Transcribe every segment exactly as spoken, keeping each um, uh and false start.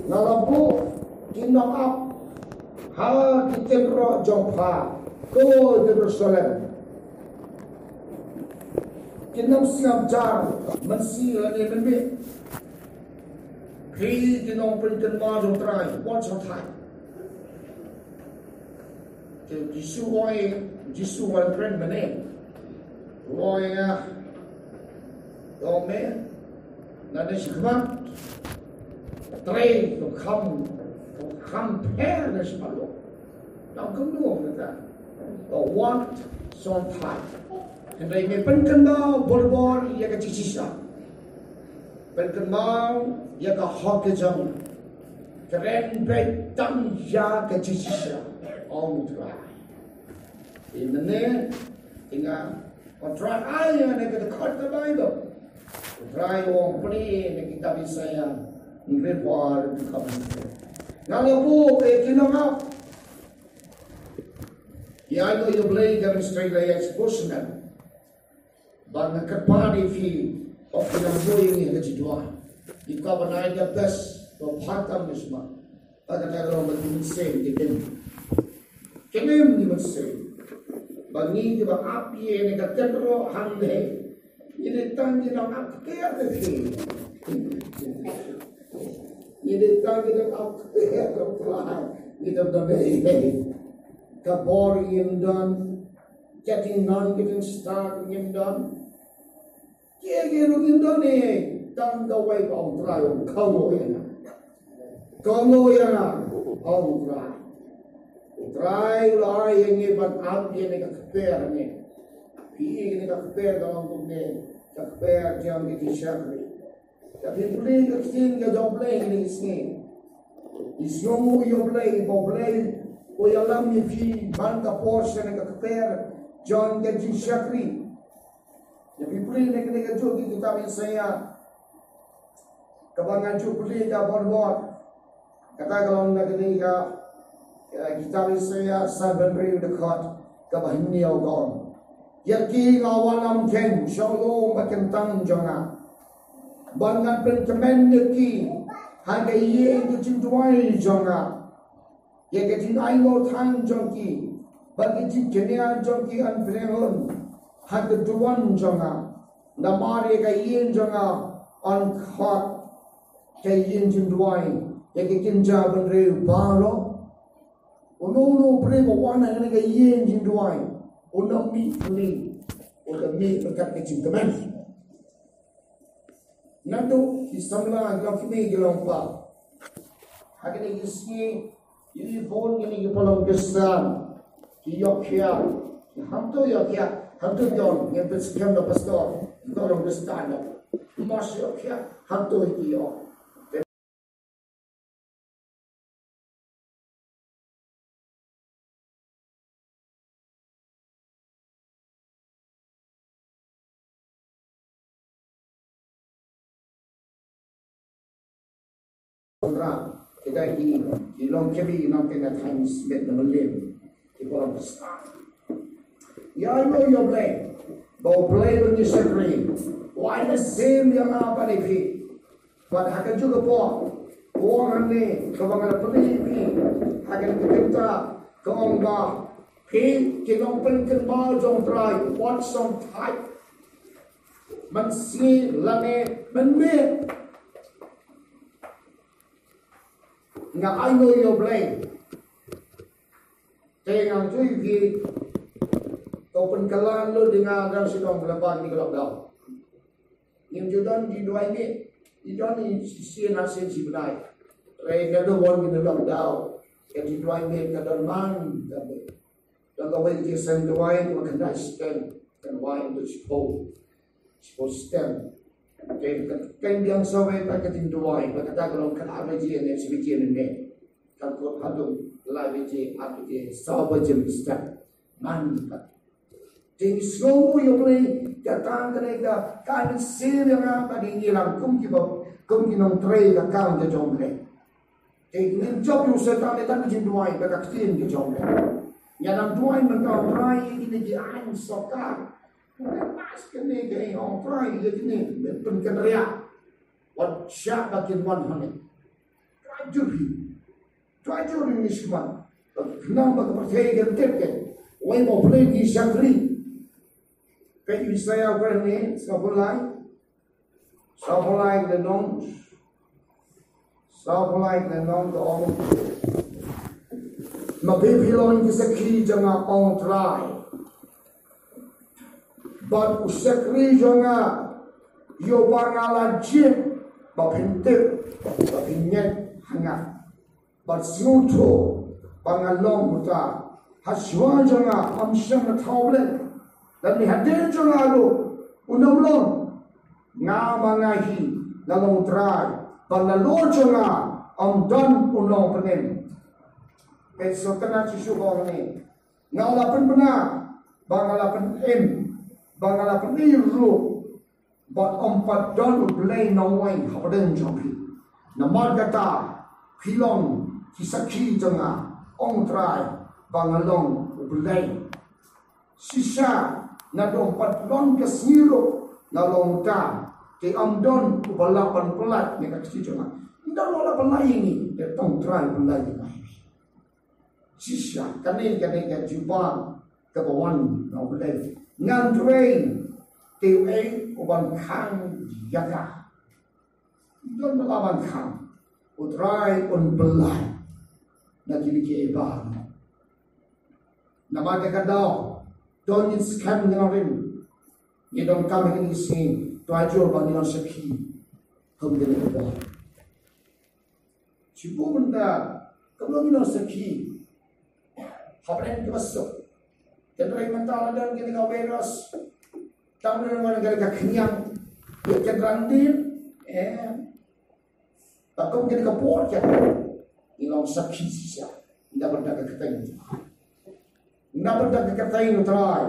Nga la buh ki nongap ha ki kynroh jong pha, ko Jerusalem. Ki nongsiam jar, mynsiem lane mynmiet. Phi ki nongpynkynmaw jong U Trai, wat shongthait. Te Jisu u ong, Jisu u ong kren mynne. U ong ïa, u ong me, lane shakhmat. Trei, to kham, to kham pher na shakhmat. Tang kumno kata. Wat shongthait. Hynrei me pynkynmaw bor-bor ïa ka jingshisha. Pynkynmaw ïa ka hok ka jong. Kren beit tang ïa ka jingshisha, ong U Trai. Te mynne, te nga, U Trai ai ïa nga kane ka dkhot ka Baibl. U Trai u ong plie na kitab Isaïah, hynriew palat dkhot. Nga la buh ïa ki nongap. Ïa, ïa U Blei ka mystery la ïa expose na. Ba nga kyrpad ïa phi, ba phin ym buh ïa ngi ha ka jingduwai. Ïa ka ban ai ka best, ba pha tam ne sma. Ba kata ka long ba ngi mynsiem ki dim. Ki dim ngi mynsiem. Ba ngi kiba ap ïa ne ka kynroh hangne. Ngi dei tang ki nongap kper te phi. Ngi dei tang ki nongap kper te phi. Ngi dei tang ki, ka bor ngim don. Ka jingnang ka jingstad ngim don. Kiei kiei ruh ngim don, eh, tang kawei ba U Trai u ong, kawei ïa nga. Kawei ïa nga, ong U Trai. U Trai u la ai ïa ngi ban ap ïa ne ka kper ne. Phi ïa ne ka kper ka long kumne, ka kper jong ka jingshakri. Te phi pule ka ktien ka jong U Blei kine ki sngi. Phi sngewnguh ïa U Blei, ba U Blei u ïalam ïa phi man ka por sha kane ka kper jong ka jingshakri. Te phi pule na kane kajuh ka kitab Isaïah, kaba nga ju pule ka bor bor. Kata ka long na kane ka, eh, kitab Isaïah sanphew dkhot kaba hynñiew ka ong. Ïa ki nga wallam khein sha u lum ba kyntang jong nga. Ba ngan pynkmen ïa ki ha ka ïing ka jingduwai jong nga. Ïa ka jingainguh than jong ki bad ka jingkñia jong ki yn pynlong ha ka duwan jong nga. Namar ïa ka ïing jong nga yn khot ka ïing jingduwai ïa ka kynja bynriew baroh. Uno uno u briew ba wan ha kane ka ïing jingduwai, un ym mih khyndiat, un ym mih ryngkat ka jingkmen. Naduh ki samla ki long kmie ki long kpa. Ha kine ki sngi, ki bun kine ki paralok Khristan ki ïoh khiah, ki hangto ïoh khiah, hangto ïoh, ngin pynskhem da u pastor, ki paralok Khristan ïoh. Mas ïoh khiah, hangto ïoh. Konra, kita ki, ki long kmie, nang kena time smet na melim. Ki paralok Khristan. Ïa, ïa, ïa, Blei. Ba U Blei ban ïa shakri. Wan ïa sim ïa nga bad ïa phi. Bad ha kajuh ka por, u ong hangne, kaba nga la pule ïa phi ha kane ka kynta, ka ong ba phi ki nongpynkynmaw jong U Trai, wat shongthait. Mynsngi lane mynmiet. Nga ainguh ïa U Blei. Te nga ju ïa phi, to pynkylla lut ïa nga dang shu don ba la bang ïa ka lockdown. Ngim ju don jingduwai miet. Ngi don shisien ar sien shi bnai. Hynrei naduh wan kine ki lockdown, ka jingduwai miet ka don man ka miet. Don kawei ka jingïaseng duwai kaba khyndai sten, kan wai haduh shiphew, shiphew sten. Te ka, ka biang sawei pat ka jingduwai, bad kata ka long khatar baje ne shi baje ne ne. Kan kut haduh lai baje, ar baje, saw baje mynstep. Man pat. Te ngi sngewnguh ïa U Blei, ka tang kane ka, ka mynsiem ïa nga bad ïa ngi lang kum kiba, kum ki nongtrei ka kam ka jong U Blei. Te ngin jop ïa u Soitan ïa ka jingduwai bad ka ktien ka jong U Blei. Ngi dang duwai mynta, U Trai ïa kine ki aiñ sorkar. Pas kane ka ïa U Trai ïa kine, pynkynriah. Wat shah ba kin wan hangne. Jur hi. Trai jur hi ngi smat. Khnang ba ka pyrthei kan tip ka. Wei mo play ki shakri. Ka Isaiah ka ni sa pulai. Sa pulai ka nong. Sa pulai ka nong ka ong. Ma phi phi long ki sakhi jong nga ong Trai. Bad u shakri jong nga ïoh ba nga la jied ba phin tip ba phin ngeit ha nga. Bad sngewthuh ba nga long uta. Ha shuwa jong nga ym shym la thaw Blei. Lane hadien jong nga ruh un ym long. Nga ma nga hi la long Trai. Bad la long jong nga ym don u nongpynim. Peit sngewtynnat Jisu ba ong ne. Nga la pynbna ba nga la pynim ba nga la pynim ruh. Bad ym pat don u Blei nongwei hapdeng jong phi. Namar kata phi long ki sakhi jong nga ong Trai ba nga long u Blei. Shisha naduh ym pat don ka sngi ruh nga long uta. Te ym don uba lah ban pynlait na ka kti jong nga. Ym don uba lah pynlait ïa ngi, te tang Trai pynlait ïa ngi. Shisha kane kane ka jubab kaba wan na U Blei. Ngan trei te uei uban khang ïa ka. Don ba la ban khang. U Trai un pynlait na kine kiei ba. Namar kata ka daw don ngin skhem ngi nongrim. Ngi donkam ha kine ki sngi. Trai jur ba ngi long sakhi. Hum kine kiei ba. Shu mynta ka long ngi long sakhi. Hapdeng kaba suk. Kynrei mynta la don kane ka virus. Tang don kane ka khñiang. Kynrei din. Eh. Ba kum kane ka por ka. Ngi long sakhi shisha. Nda bynta ka kyrteng. Nda bynta ka kyrteng U Trai.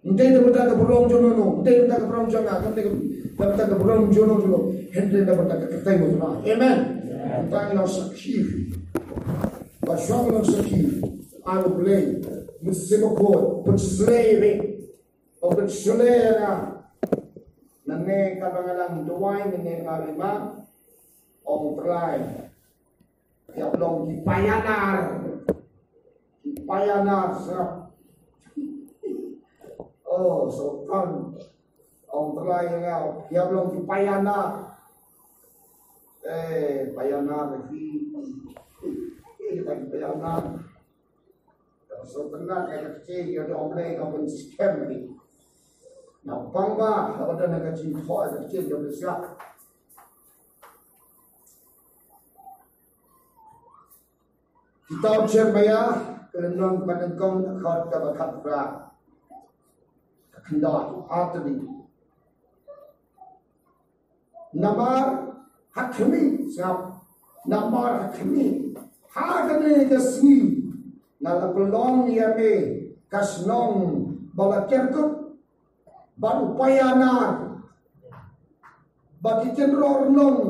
Ym dei na bynta ka burom jong no no, ym dei na bynta ka burom jong nga, ym dei na bynta ka burom jong no jong no. Hynrei na bynta ka kyrteng U Trai. Amen. Mynta ngi long sakhi. Ba shong long sakhi. Ai U Blei Mynsiem Bakhuid pynshlei ïa phi. Ong pynshlei ïa nga. Nangne kaba nga dang duwai mynne ka rima. Ong Trai. Ïa long ki payanar. Ki payanar sngap. Oh, Sultan. Ong Trai ïa nga. Ïa long ki payanar. Eh, payanar ki. Eh, ki payanar. Sultan na ka kti ïa dong Blei ka pynskhem ni. Na pang ba, ka ba na ka jingthoh ka kti ïa dong Blei sngap. Kitab Jeremiah, ka lynnong kaba nyngkong, ka dkhot kaba khatphra. Ka khyndai, artylli. Namar ha khmih, sngap. Namar ha khmih. Ha kane ka sngi. Nga la pynlong ïa me ka shnong ba la kerkup. Bad u payanar. Bad ki kynroh rnong.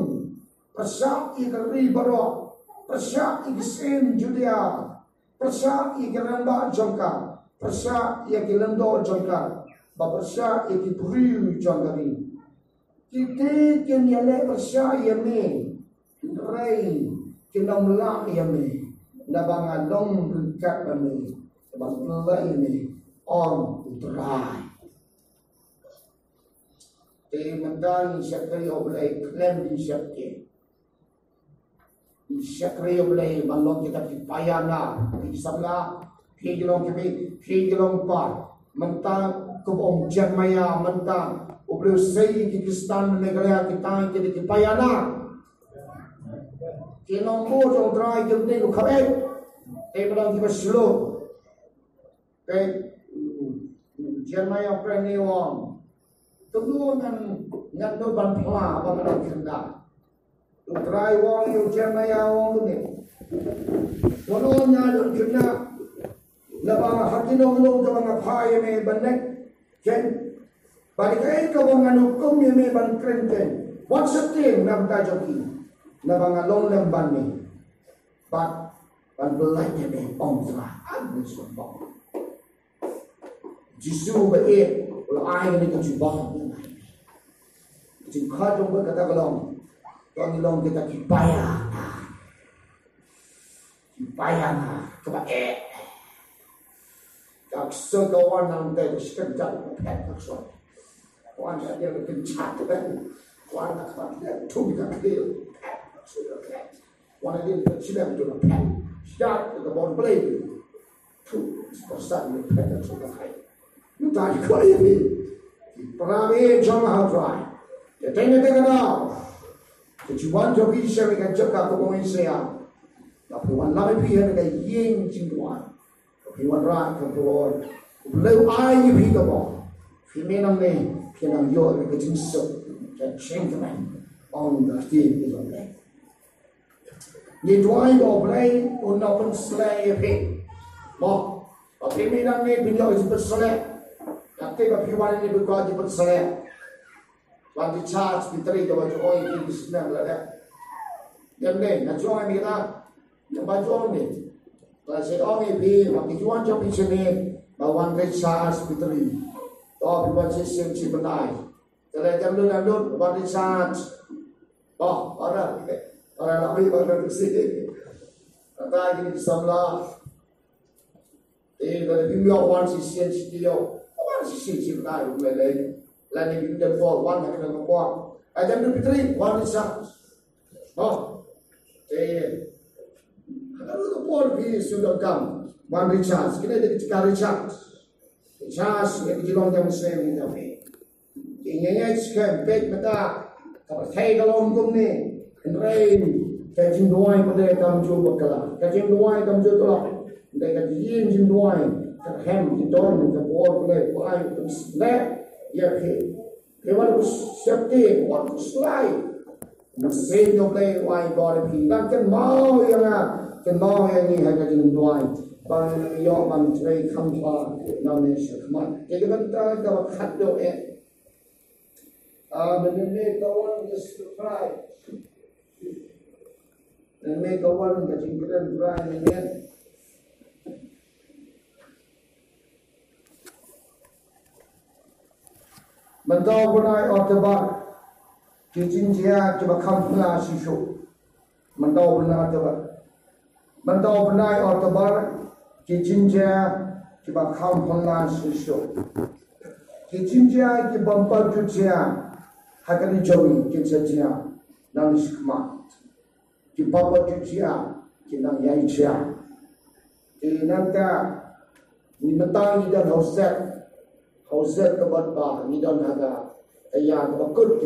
Pyrshah ïa ka ri baroh. Pyrshah ïa ki syiem Judia. Pyrshah ïa ki rangbah jong ka. Pyrshah ïa ki lyngdoh jong ka. Bad pyrshah ïa ki briew jong ka ri. Ki te kin ïaleh pyrshah ïa me. Hynrei kin ym lah ïa me. Naba nga long ryngkat bad me. Ban pynlait ïa me. Ong U Trai. Te mynta ngi shakri ïa U Blei khlem ngi shakri. Ngi shakri ïa U Blei ban long kita ki payanar. Ki samla, phi ki long kmie, phi ki long kpa. Mynta kum ong Jeremiah mynta U Blei u sei ki Khristan Meghalaya kita ki dei ki payanar. Ki nongbuh jong U Trai kim dei u khappeit. Te ba long kiba shlur. Peit, mm, Jeremiah u kren ïa u ong. Te ngan, ngan nud ban phla ba ngan nud khyndai. U Trai u ong ïa u Jeremiah u ong kumne. Wat nud khyndai. Naba ha ki nong lum kaba nga phah ïa me ban leh. Ken. Bad kaei kaba ngan hukum ïa me ban kren ken. Wat sheptieng na ka bynta jong ki. Naba nga long lem bad me. Bad ban pynlait ïa me, ong Trai, ag me sngewbha. Jisu ba ïeit, u la ai kane ka jubab. Jingkhot jong u ba kata ka long. To ngi long kita ki payanar. Bayana kaba eh. Ka kso ka wan nang te ka shken jat ka phet ka kso. Wan ka dia ka kynjat ka. Wan ka kba dia thung ka kdil. Phet ka kso ka phet. Wan ka dia ka chilem tu ka phet. Shjat ka bon play. Tu ka san ka phet ka kso ka phet. Ngi ta ki khot ïa phi. Ki para ngi jong nga ha Trai. Ïa teng ïa teng ka daw. Ki ju wan jong phi sha ka jaka ka bong Isaiah. Ka phi wan lam ïa phi ha ka ïing jingduwai. Ka phi wan rah ka bor. U Blei u ai ïa phi ka bor. Phi mih nangne phi nang ïoh ïa ka jingsuk. Ka jingkmen. Ong ka ktien ka jong U Blei. Ngi duwai ba U Blei un nang pynsleh ïa phi. Mo, ba phi mih nangne phin ïoh ïa ka jingpynsleh. Nga tip ba phi wan hangne phin kwah jingpynsleh. Wan Richard Petri kaba ju ong ïa phi ki snem lada. Ïa ne, nga ju ong ïa phi kata. Ïa ba ju ong ne. Ba shu ong ïa phi, ba ki ju wan jong phi shane, ba Wan Richard Petri. To phi wan shisien shi bnai. Te lada jan lut jan lut, Wan Richard. Oh, ora. Ora la phi wan Richard. Kata kine ki samla. Te lada phim ïoh wan shisien shi taïew, wan shisien shi bnai ruh lei lei. Lane phim don por wan ha kane ka por. Lada don Petri, Wan Richard. Oh. Te ha kane ka por phi shu donkam Wan Richard. Kine dei ki jaka Richard. Richard, ïa ki jinglong jong Muslim ni jong phi. Ki ngeit skhem peit mynta ka pyrthei ka long kumne. Hynrei ka jingduwai pat de kam ju bakla. Ka jingduwai kam ju tlot. Hynrei ka jingduwai ka hem ki don ka bor Blei Blei pynsleh ïa phi. Phi wan u syrti, wan u slai. Mynsiem jong Blei u ai bor ïa phi. Nang kynmaw ïa nga, kynmaw ïa ngi ha ka jingduwai. Ba ngi ïoh ban trei kham bha nangne shakhmat. Te ka bynta kaba khatduh eh. Ah, mynne ka wan ka surprise. Mynne ka wan ka jingkren Trai mynne. Mynta u bnai October ki jingjia kiba kham phylla shisha. Mynta u bnai October. Mynta u bnai October ki jingjia kiba kham phylla shisha. Ki jingjia kiba bym pat ju jia ha kane jong ngi kin sa jia nangne shakhmat. Kiba bym pat ju jia kin nang ïai jia. Te nangta ngi mynta ngi don ha u set, ha u set kaba bha, ngi don ha ka ïa kaba kut.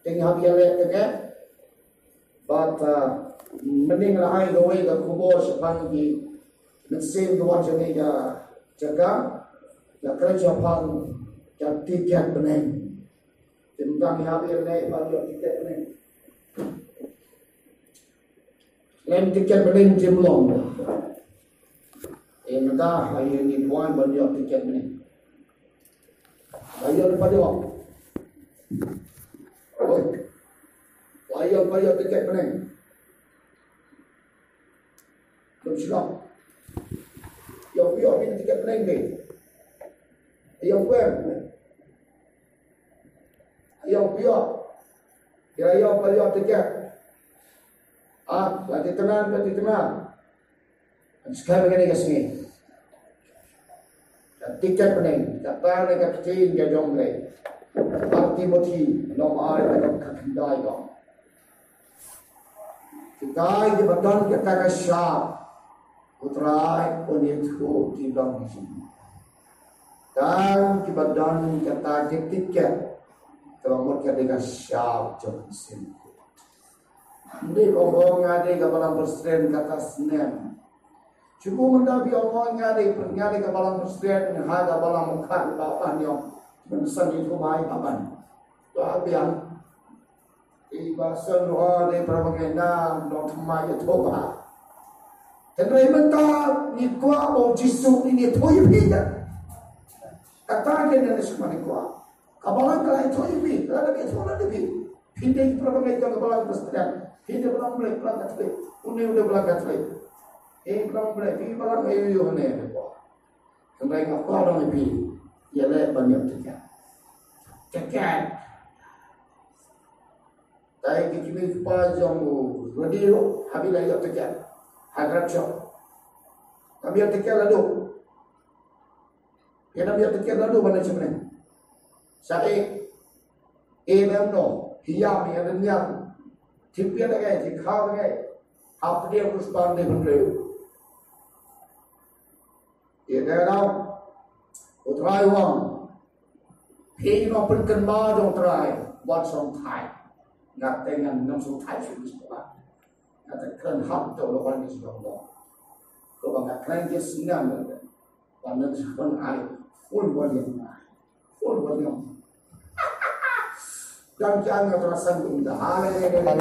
Te ngi hap ïaleh te ke Bad, ah, mynne nga la ai kawei ka khubor shaphang ki mynsiem ki wan sha kane ka jaka, la kren shaphang ka tiket bneng. Te mynta ngi hap ïa leh ban ïoh tiket bneng. Lem tiket bneng jim long. Te mynta ha ïa ngi duwai ban ïoh tiket bneng. Ba ïoh, ba ïoh. Oi. Ba ïoh, ba ïoh tiket bneng. Lem shlok. Ïoh, ïoh, ïoh tiket bneng dei. Ïoh, ïoh. Ïoh, ïoh. Ïoh, ïoh, ba ïoh tiket. Ah, la ti tngan, la ti tngan. Skhem kane ka sngi. Ka tiket bneng, kata ne ka ktien ka jong Blei. Ar Timothi, lynnong ar, ka khyndai ka ong. Kita kiba don kata ka shap, U Trai un ïathuh ki long jong ngi. Tang kiba don kata ka tiket, kaba mut ka dei ka shap jong u Mynsiem. Ym dei ba ong nga dei ka balang president kata snem. Shu mynta phi ong nga dei, nga dei ka balang president ha ka balang mukhan ba ban ïoh. Mynsan ïathuh bha ïa ka ban. To biang. Te ba san ruh dei para bangeit na dang thymmai ïathuh bha. Hynrei mynta ngi kwah ba U Jisu un ïathuh ïa phi. Kata ka dei na shu ma ngi kwah. Ka balang ka la ïathuh ïa phi, ka la dep ïathuh la dep ïa phi. Phi dei para bangeit jong ka balang Khristan. Phi dei balang Blei, balang Katholik. Une u dei balang Katholik. Eh, balang Blei, phi balang aïu aïu hangne, phi kwah. Hynrei nga kwah ban ong ïa phi, ïaleh ban ïoh tiket. Tiket. Dei ki kmie ki kpa jong u radio, haba la ïoh tiket ha grab shop. Ka miet te kel la du. Ïa na miet te kel la du ban leit sha bneng. Sa e, e mem no, hiam ïa den miet. Ti piet ngai, ti khaw ngai. Hap dia kus ban de ban leu. Ïa na no, U Trai u ong, phi no pynkynmaw jong U Trai, wat shongthait. Nga te ngan nym shongthait shuh shuh ba. Nga te kren hap to lo ban ni shuh lo. Ko ba nga kren je sngam lo. Ban nym shong ai. Full volume ai. Full volume. Dan kian nga terasa bunda. Haleluya.